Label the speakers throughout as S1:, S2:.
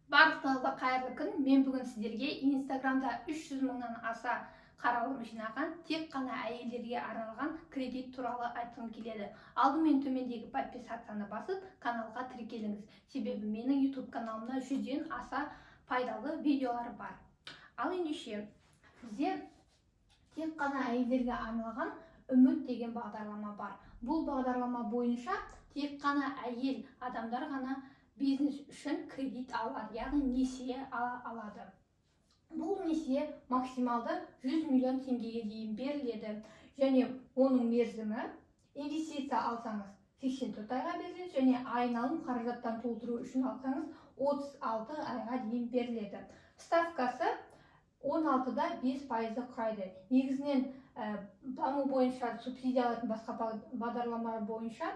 S1: Барлықтарыңызға қайырлы күн! Мен бүгін сіздерге Инстаграмда 300 мыңнан аса қаралым жинаған, тек қана әйелдерге арналған кредит туралы айтқым келеді. Алдымен төмендегі подписаться ны басып, каналға тіркеліңіз, себебі менің YouTube каналымда 100-ден аса пайдалы видеолар бар. Ал ендеше, бізде тек қана әйелдерге арналған «Үміт» деген бағдарлама бар. Бұл бағдарлама бойынша тек қана әйел адамдар ғана бизнес үшін кредит алады, яғни несие ала алады. Бұл несие максималды 100 миллион теңгеге дейін беріледі және оның мерзімі инвестиция алсаңыз, 84 айға беріледі және айналым қаражаттан толтыру үшін алсаңыз, 36 айға дейін беріледі. Ставкасы 16-да 5 пайызды құрайды. Негізінен Даму бойынша субсидия алатын басқа бағдарламалар бойынша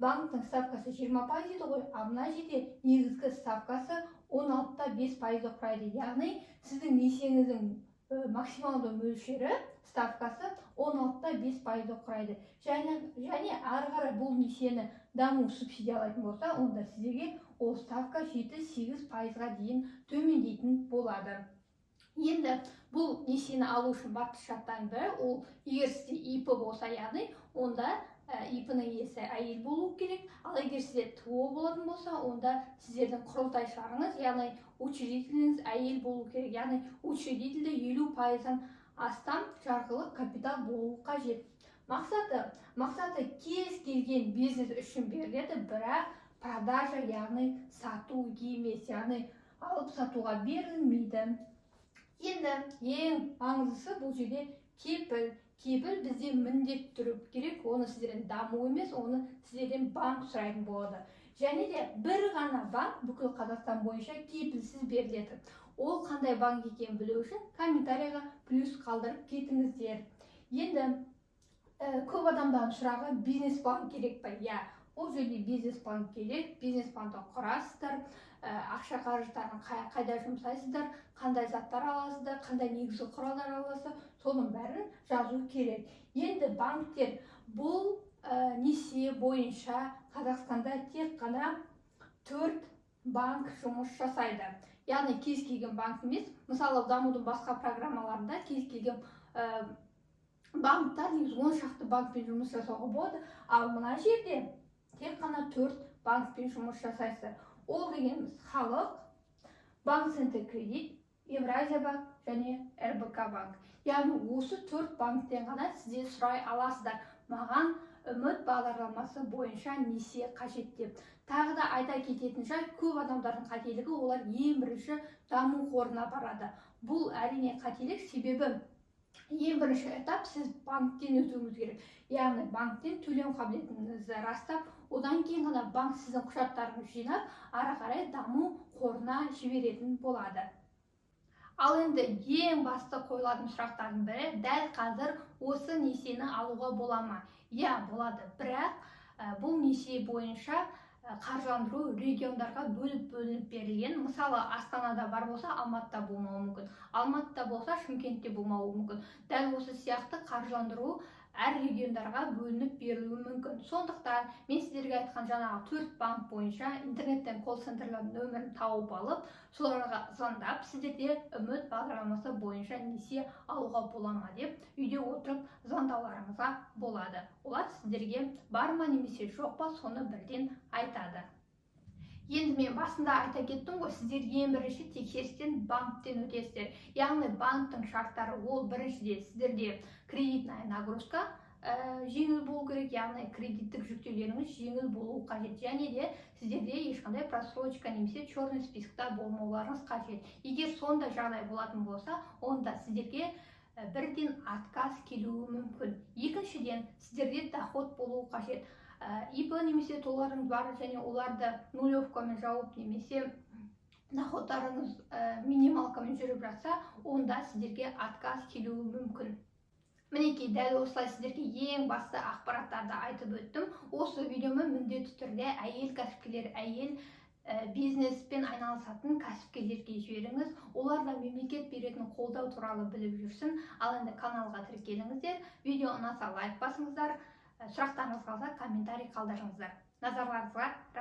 S1: банктің ставкасы 20% еді ғой, ал мына жерде негізгі ставкасы 16-да 5 пайызды құрайды, яғни сіздің несиеңіздің максималды мөлшері, ставкасы 16-да 5 пайызды құрайды. Және ары қарай бұл несиені Даму субсидиялайтын болса, онда сіздерге ол ставка 7-8 пайызға дейін төмендейтін болады. Енді бұл несиені алу үшін басты шарттардың бірі ол егер сізде ИП болса, яғни онда ИП-ның иесі әйел болу керек. Ал егер сізде ТОО болатын болса, онда сіздердің құрылтайшыларыңыз, яғни учредителіңіз әйел болу керек, яғни учредительде 50%-дан астам жарғылық капитал болуы қажет. Мақсаты кез келген бизнес үшін беріледі, бірақ продажа, яғни сату емес, яғни алып сатуға берілмейді. Енді ең маңыздысы бұл жерде кепіл. Кепіл бізде міндетті түрде керек. Оны сіздерден Даму емес, оны сіздерден банк сұрайтын болады. Және де бір ғана банк бүкіл Қазақстан бойынша кепілсіз беріледі. Ол қандай банк екенін білу үшін комментарийға плюс қалдырып кетіңіздер. Енді көп адамдардың сұрағы: бизнес план керек па? Иә, ол жерде бизнес план керек. Бизнес планды құрасыздар, ақша қаражаттарын қайда жұмсайсыздар, қандай заттар аласыздар, қандай негізгі құралдар аласыздар, соның бәрін жазу керек. Енді банктер бұл несие бойынша Қазақстанда тек қана төрт банк жұмыс жасайды, яғни кез келген банк емес. Мысалы, Дамудың басқа программаларында кез келген банктар, негізі 10 шақты банкпен жұмыс жасауға болады, ал мына жерде тек қана төрт банкпен жұмыс жасайсыздар. Ол дегеніміз Халық, Банк Центр Кредит, Евразия банк және РБК банк. Яғни осы төрт банктен ғана сіздер сұрай аласыздар, маған «Үміт» бағдарламасы бойынша несие қажет деп. Тағы да айта кететін жайт: көп адамдардың қателігі, олар ең бірінші Даму қорына барады. Бұл, әрине, қателік, себебі ең бірінші этап сіз банктен өтуіңіз керек, яғни банктен төлем қабілетіңізді растап, одан кейін ғана банк сіздің құжаттарыңызды жинап, ары қарай Даму қорына жіберетін болады. Ал енді ең басты қойылатын сұрақтардың бірі: дәл қазір осы несиені алуға бола ма? Иә, болады, бірақ бұл несие бойынша қаржыландыру региондарға бөліп бөлініп берілген. Мысалы, Астанада бар болса, Алматыда болмауы мүмкін, Алматыда болса, Шымкентте болмауы мүмкін. Дәл осы сияқты қаржыландыру әр региондарға бөлініп берілуі мүмкін. Сондықтан мен сіздерге айтқан жаңағы төрт банк бойынша интернеттен колл центрлердің нөмірін тауып алып, соларға звондап, сіздерде «Үміт» бағдарламасы бойынша несие алуға бола ма деп үйде отырып звондауларыңызға болады. Олар сіздерге бар ма немесе жоқ па, соны бірден айтады. Енді мен басында айта кеттім ғой, сіздер ең бірінші тексерістен банктен өтесіздер. Яғни банктің шарттары ол біріншіде, сіздерде кредитная нагрузка жеңіл болу керек, яғни кредиттік жүктеулеріңіз жеңіл болуы қажет және де сіздерде ешқандай просрочка немесе черный список та болмауларыңыз қажет. Егер сондай жағдай болатын болса, онда сіздерге бірден отказ келуі мүмкін. Екіншіден, сіздерде доход болуы қажет. ИП немесе ТОО-ларыңыз бар және оларды нулевка мен жауып немесе доходтарыңыз минималка мен жүріп жатса, онда сіздерге отказ келуі мүмкін. Мінекей, дәл осылай сіздерге ең басты ақпараттарды айтып өттім. Осы видеоны міндетті түрде әйел кәсіпкерлер, әйел бизнеспен айналысатын кәсіпкерлерге жіберіңіз. Олар да мемлекет беретін қолдау туралы біліп жүрсін. Ал енді каналға тіркеліңіздер, видео ұнаса, лайк басыңыздар, сұрақтарыңыз қалса, комментарий қалдырыңыздар. Назарларыңызға рахмет!